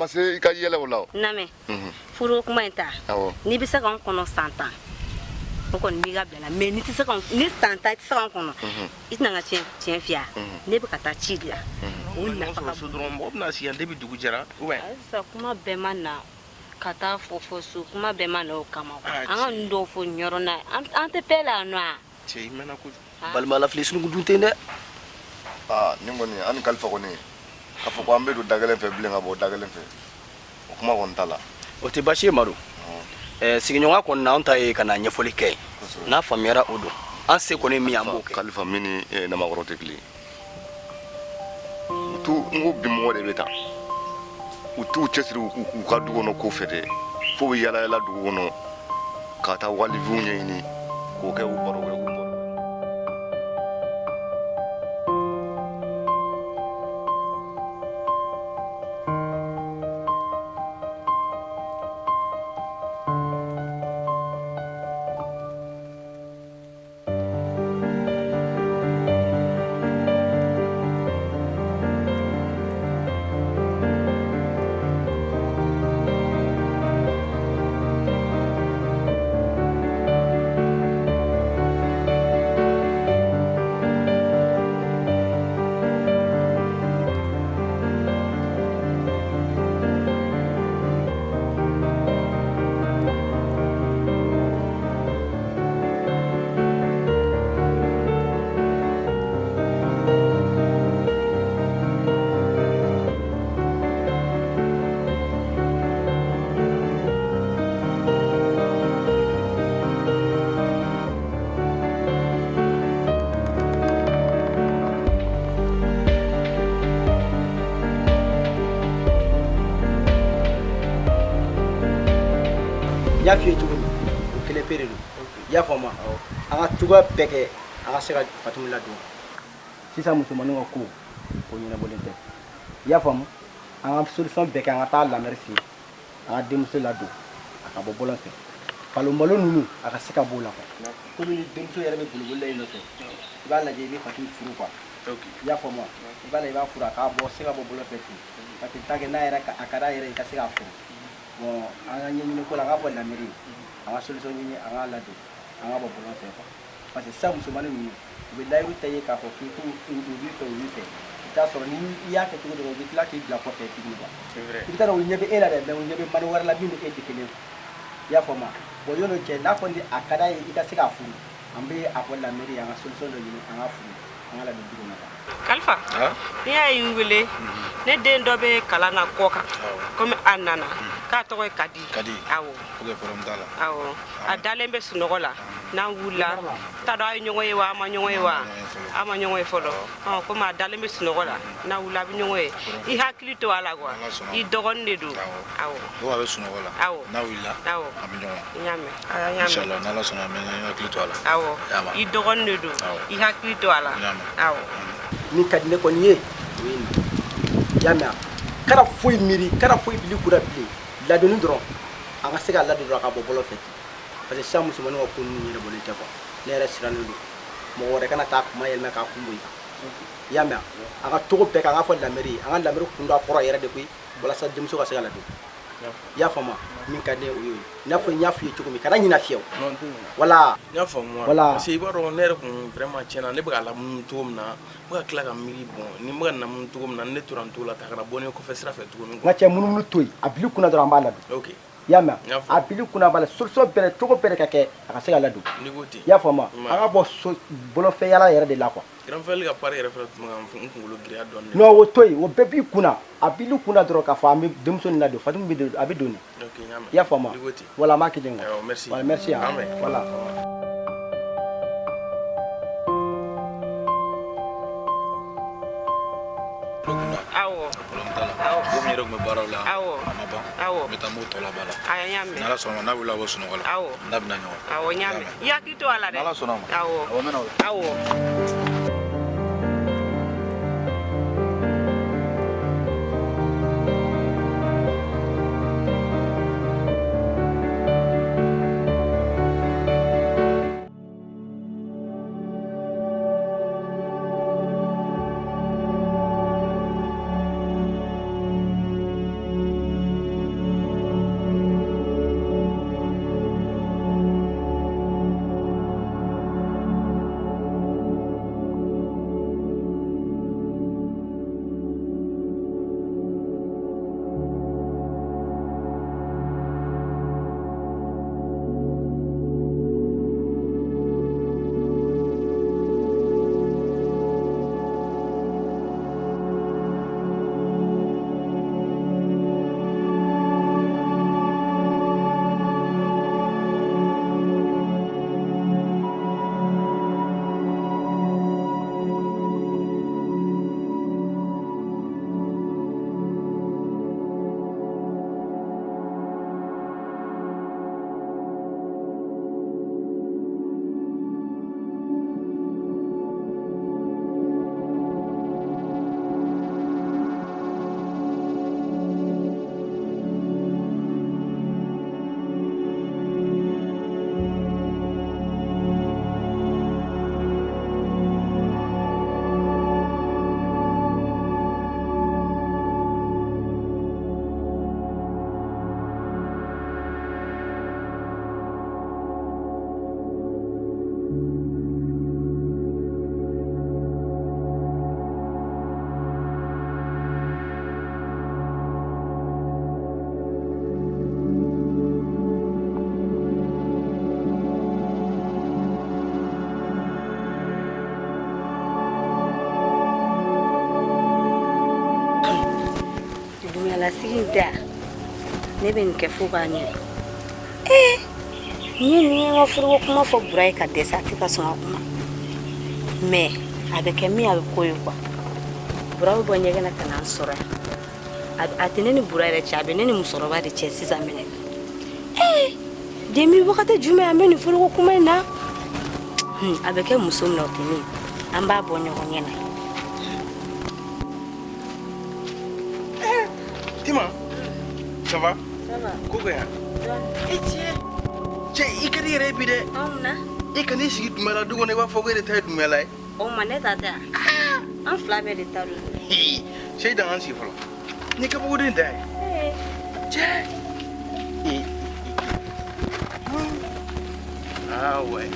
ma se i ka yɛlɛ o la o. Lamɛn, furu kuma in ta, n'i bɛ se ka n kɔnɔ san 10, o kɔni b'i ka bila la, mais n'i tɛ se ka, ni san 10 i tɛ se ka n kɔnɔ, i tɛna n ka tiɲɛ tiɲɛ f'i ye. Ne bɛ ka taa ci de la, o nafa ka bon dɔrɔn. Mɔgɔ bɛna sigi yan depuis dugu jɛra ou bien? Halisa kuma bɛɛ ma na ka taa fɔ fɔ so, kuma bɛɛ ma na o kama quoi. An ka ninnu dɔw fɔ nin yɔrɔ na, an tɛ paix la yan nɔ wa? Cɛ, i mɛnna kojugu. Balima lafili sununkun dun tɛ yen dɛ. Aa, nin kɔni, an ni Kalifa kɔni, k'a fɔ ko an bɛ don da kelen fɛ bilen ka bɔ da kelen fɛ, o kuma kɔni t'a la. O tɛ baasi ye, Madu. Sigiɲɔgɔnya kɔni na, anw ta ye ka na ɲɛfɔli kɛ ye. N'a faamuyara, o don. An se kɔni ye min ye, an b'o kɛ. Kalifa, min ni namakɔrɔ tɛ kelen ye. U t'u, n ko bi mɔgɔ de bɛ taa, u t'u cɛsiri u ka du kɔnɔ ko fɛ dɛ, fo bɛ yala yala dugu kɔnɔ ka taa walifinw ɲɛɲini k'o kɛ u baro kɛ k'u baro. N y'a f'i ye cogo min, o kelen pe de don, i y'a faamu? An ka cogoya bɛɛ kɛ an ka se ka Fatimu ladon. Sisan musomaninw ka ko, o ɲɛnabɔlen tɛ, i y'a faamu? An ka solution bɛɛ kɛ, an ka taa la mairie fɛ yen, an ka denmuso ladon, a ka bɔ bɔlɔn fɛ, balonbalo ninnu, a ka se ka b'o la quoi. Komi ni denmuso yɛrɛ bɛ boliboli la i nɔfɛ, i b'a lajɛ, i bɛ Fatimu furu quoi, i y'a faamu wa? I b'a lajɛ, i b'a furu, a k'a bɔ se ka bɔ bɔlɔn fɛ ten, parce que tant que n'a yɛrɛ a ka d'a yɛrɛ ye i ka se k'a furu. Bon, an ka ɲɛɲini ko la, an k'a fɔ la mairie, an ka solution ɲini, an k'a ladon, an ka bɔ bɔlɔn fɛ quoi, parce que sisan musomanin ninnu, u bɛ layiru ta i ye k'a fɔ k'i k'u u b'i fɛ, u b'i fɛ, i bɛ taa sɔrɔ ni i y'a kɛ cogo dɔ la, u bɛ tila k'i bila kɔfɛ tuguni quoi. I bɛ taa sɔrɔ u ɲɛ bɛ e la dɛ, mais u ɲɛ bɛ mani wɛrɛ la min ni e tɛ kelen ye, i y'a faamu wa? Bon, yɔrɔ cɛ n'a kɔni a ka d'a ye i ka se k'a furu, an bɛ a fɔ la mairie, an ka solution dɔ ɲini, an ka furu, an ka ladon du kɔnɔ quoi. Kalifa, n'i y'a ye n wele, ne den dɔ bɛ kalan na kɔ kan, komi a nana k'a tɔgɔ ye Kadi. Kadi. Awɔ. Ok, problème t'a la. Awɔ, a dalen bɛ sunɔgɔ la n'an wulila, t'a dɔn a ye ɲɔgɔn ye wa, a ma ɲɔgɔn ye wa, a ma ɲɔgɔn ye fɔlɔ. Ɔ, komi a dalen bɛ sunɔgɔ la, n'a wulila a bɛ ɲɔgɔn ye, i hakili to a la quoi, i dɔgɔnin de don. Awɔ. Ko a bɛ sunɔgɔ la. Awɔ. N'a wulila, awɔ, an bɛ ɲɔgɔn ye. N y'a mɛn, n y'a mɛn. Inchallah, n'Ala sɔnna, an bɛ hakili to a la. Awɔ, i dɔgɔnin de don, i hakili to a la. N y'a mɛn. Awɔ. Min ka di ne kɔni ye, o ye nin ye, i y'a mɛn wa? Kana foyi miiri, kana foyi bili kunna bilen, ladonni dɔrɔn, an ka se k'a ladon dɔrɔn, a ka bɔ bɔlɔn fɛ ten, parce que sisan musomaninw ka ko ninnu ɲɛnabɔlen tɛ quoi. Ne yɛrɛ sirannen don, mɔgɔ wɛrɛ kana taa kuma yɛlɛma k'a kun bɔ i kan, i y'a mɛn wa? An ka cogo bɛɛ kɛ, an k'a fɔ la mairie, an ka la mairie kun don a kɔrɔ yɛrɛ de koyi, walasa denmuso ka se ka ladon, i y'a faamu wa? Min ka di ne ye, o y'o ye. I n'a fɔ n y'a f'i ye cogo min, kana ɲinɛ fiyewu. Voilà. N y'a faamu. Voilà. Parce que i b'a dɔn, ne yɛrɛ kun vraiment tiɲɛna, ne bɛ k'a lamunumunu cogo min na, n bɛ ka tila ka miiri. Bon, ni n bɛ ka lamunumunu cogo min na, ni ne tora n t'o la ta, ka na bɔ ne kɔfɛ sira fɛ tuguni. N ka cɛ, munumunu to yen, a bil'i kunna dɔrɔn, an b'a ladon. Ok. I y'a mɛn? N y'a faamu. A bil'i kunna, a b'a la solution bɛrɛ, cogo bɛrɛ ka kɛ a ka se ka ladon. N'i ko ten. I y'a faamu wa? N An ka bɔ so bolofɛ yala yɛrɛ de la quoi. Grand frère ka part yɛrɛ fɛnɛ tun bɛ ka n kunkolo giriya dɔɔni. Non, o to yen, o bɛɛ b'i kunna, a bil'i kunna dɔrɔn k'a fɔ an bɛ denmuso nin ladon, Fatimu bɛ don, a bɛ don nin. Ok, n y'a mɛn. I y'a faamu wa? N'i ko ten. Voilà, an b'a kɛ ten quoi. Awɔ, merci. Voilà, merci hein. An bɛn. Voilà. Awɔ. Problème t'a la. Komi n yɛrɛ tun bɛ baaraw la, Awɔ. a ma ban. Awɔ. N bɛ taa n b'o tɔ laban la. Ayi, n y'a mɛn. N'Ala sɔnna ma, n'a wulila ka bɔ sunɔgɔ la, Awɔ. n'a bɛna ɲɔgɔn ye. Awɔ, n y'a mɛn, i hakili to a la dɛ. N'Ala sɔnna ma. Awɔ. Awɔ, n bɛ na o la. Awɔ. Ne bɛ nin kɛ fo k'a ɲɛ. Ee, n ye nin ye n ka furuko kuma fɔ Bura ye ka dɛsɛ, a tɛ ka sɔn ka kuma. Mais a bɛ kɛ min, a bɛ k'o ye quoi. Bura bɛ bɔ ɲɛgɛn na ka na n sɔrɔ yan. A tɛ ne ni Bura yɛrɛ cɛ, a bɛ ne ni musokɔrɔba de cɛ sisan minɛ. Ee, depuis wagati jumɛn an bɛ nin furuko kuma in na? A bɛ kɛ muso min na, o tɛ ne ye. An b'a bɔ ɲɔgɔn ɲɛ na. Tima, ça va? Ça va. Ko ka yan. E cɛ, cɛ i ka di yɛrɛ ye bi dɛ. Anw na. E ka n'i sigi Dunbuya la du kɔnɔ, i b'a fɔ ko e de ta ye Dunbuya la ye. O ma ne ta tɛ yan. An fila bɛɛ de ta don. Cɛ, i dan an sigi fɔlɔ. Ni kabakoden da ye. Cɛ. Ee. Ah ouais.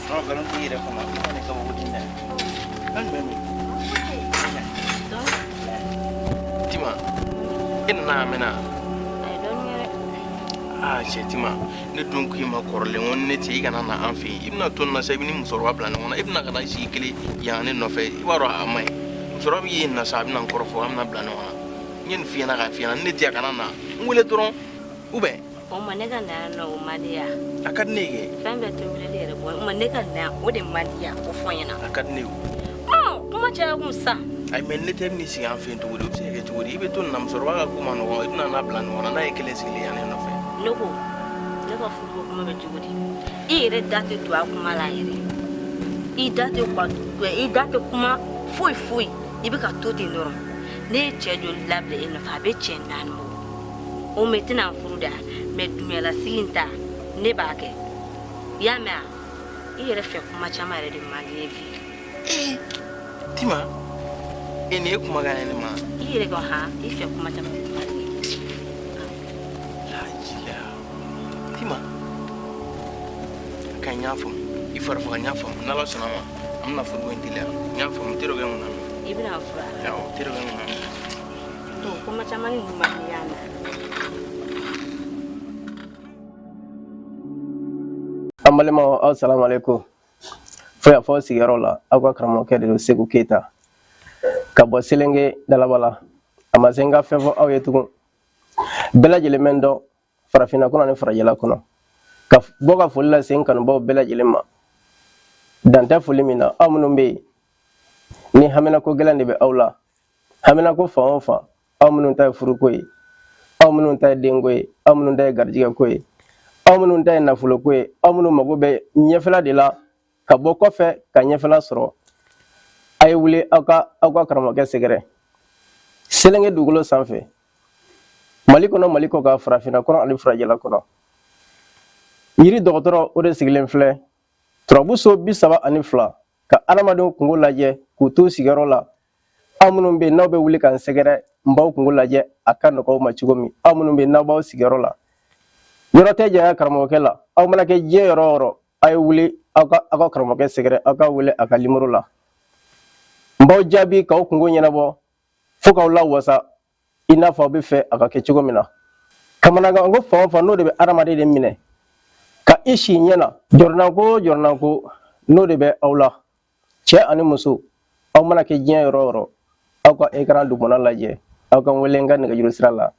Non, nkalon t'i yɛrɛ kɔnɔ. I ka nin kabakoden da ye. An jumɛn don? Tima, e nana a mɛnna. Aa cɛ Tima, ne dun k'i ma kɔrɔlen ko ne tɛ i kana na an fɛ yen. I bɛna to nin na sa, i bɛ ni musokɔrɔba bila ɲɔgɔn na. I bɛna ka na i sigi kelen yan ne nɔfɛ. I b'a dɔn a man ɲi. Musokɔrɔba bɛ yen na sa, a bɛna n kɔrɔfɔ, an bɛna bila ɲɔgɔn na. N ye nin f'i ɲɛna k'a f'i ɲɛna, ne tɛ a kana na. N wele dɔrɔn, ou bien. O ma ne ka na yan nɔ, o man di yan. A ka di ne ye kɛ. Fɛn bɛɛ tobileli yɛrɛ bɔ. O ma ne ka na yan, o de man di yan, o fɔ n ɲɛna. A ka di ne ye o. Ɔ, kuma caya kun sa. Ayi, mais ne tɛ bɛn'i sigi an fɛ yen cogo di? O bɛ se ka kɛ cogo di? I bɛ to nin na, musokɔrɔba ka ko man nɔgɔn, i bɛna n'a bila ɲɔgɔn na, n'a ye kelen sigilen yan ne nɔfɛ. Ne ko, ne ka furuko kuma bɛ cogo di? I yɛrɛ da tɛ don a kuma la yɛrɛ. I da tɛ i da tɛ kuma foyi foyi. I bɛ ka to ten dɔrɔn. Ne ye cɛ joli labila e nɔfɛ, a bɛ cɛ 4 bɔ. O ma i tɛna n furu da, mais dunyalasigi in ta, ne b'a kɛ. I y'a mɛn wa? I yɛrɛ fɛ kuma caman yɛrɛ de man di ne bi. Ee, Tima, e nin ye kumakan ye ne ma. I yɛrɛ ko han, i fɛ kuma caman de man di ne ye. Lajila. Tima, ka n y'a faamu, i fari faga n y'a faamu, n'Ala sɔnna ma, an bɛna furuko in teliya. N y'a faamu, teri kɛ n kunna. I bɛna n furu wa? Awɔ, teri kɛ n kunna. Donc kuma caman ni man di y'a mɛn. An balimaw, aw salamu aleykum. Fo yan fɔ sigiyɔrɔ la, aw ka karamɔgɔkɛ de don, Segu Keyita, ka bɔ Selenge Dalaba la. A ma se n ka fɛn fɔ aw ye tugun. Bɛɛ lajɛlen bɛ n dɔn farafinna kɔnɔ ni farajɛla kɔnɔ. Ka bɔ ka foli lase n kanubaw bɛɛ lajɛlen ma, dan tɛ foli min na. Aw minnu bɛ yen ni haminako gɛlɛn de bɛ aw la, haminako fan o fan, aw minnu ta ye furuko ye, aw minnu ta ye denko ye, aw minnu ta ye garijɛgɛko ye, aw minnu ta ye nafoloko ye, aw minnu mago bɛ ɲɛfɛla de la ka bɔ kɔfɛ ka ɲɛfɛla sɔrɔ, a ye wuli aw ka aw ka karamɔgɔkɛ sɛgɛrɛ Selenge dugukolo sanfɛ, Mali kɔnɔ, Mali kɔ kan, farafinna kɔnɔ ani farajɛla kɔnɔ. Yiri dɔgɔtɔrɔ o de sigilen filɛ turabu so 32 ka adamadenw kungo lajɛ k'u to sigiyɔrɔ la. Aw minnu bɛ yen n'aw bɛ wuli ka n sɛgɛrɛ, n b'aw kungo lajɛ a ka nɔgɔ aw ma cogo min. Aw minnu bɛ yen n'aw b'aw sigiyɔrɔ la, yɔrɔ tɛ janya karamɔgɔkɛ la. Aw mana kɛ diɲɛ yɔrɔ o yɔrɔ, a ye wuli aw ka aw ka karamɔgɔkɛ sɛgɛrɛ, aw ka wele a ka limoro la. N b'aw jaabi k'aw kungo ɲɛnabɔ fo k'aw lawasa i n'a fɔ aw bɛ fɛ a ka kɛ cogo min na. Kamanagan ko fan o fan, n'o de bɛ adamaden de minɛ ka i si ɲɛ na, jɔrɔnanko o jɔrɔnanko, n'o de bɛ aw la, cɛ ani muso, aw mana kɛ diɲɛ yɔrɔ o yɔrɔ, aw ka écran dugumana lajɛ, aw ka n wele n ka nɛgɛjuru sira la.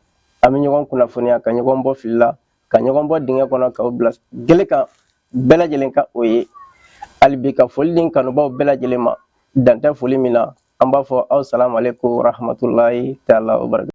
An bɛ ɲɔgɔn kunnafoniya ka ɲɔgɔn bɔ fili la, ka ɲɔgɔn bɔ dingɛ kɔnɔ, k'aw bila gele kan bɛɛ lajɛlen ka o ye. Hali bi ka foli di n kanubaw bɛɛ lajɛlen ma, dan tɛ foli min na. An b'a fɔ aw salamu aleykum rahmatulahi taala wa barakatu.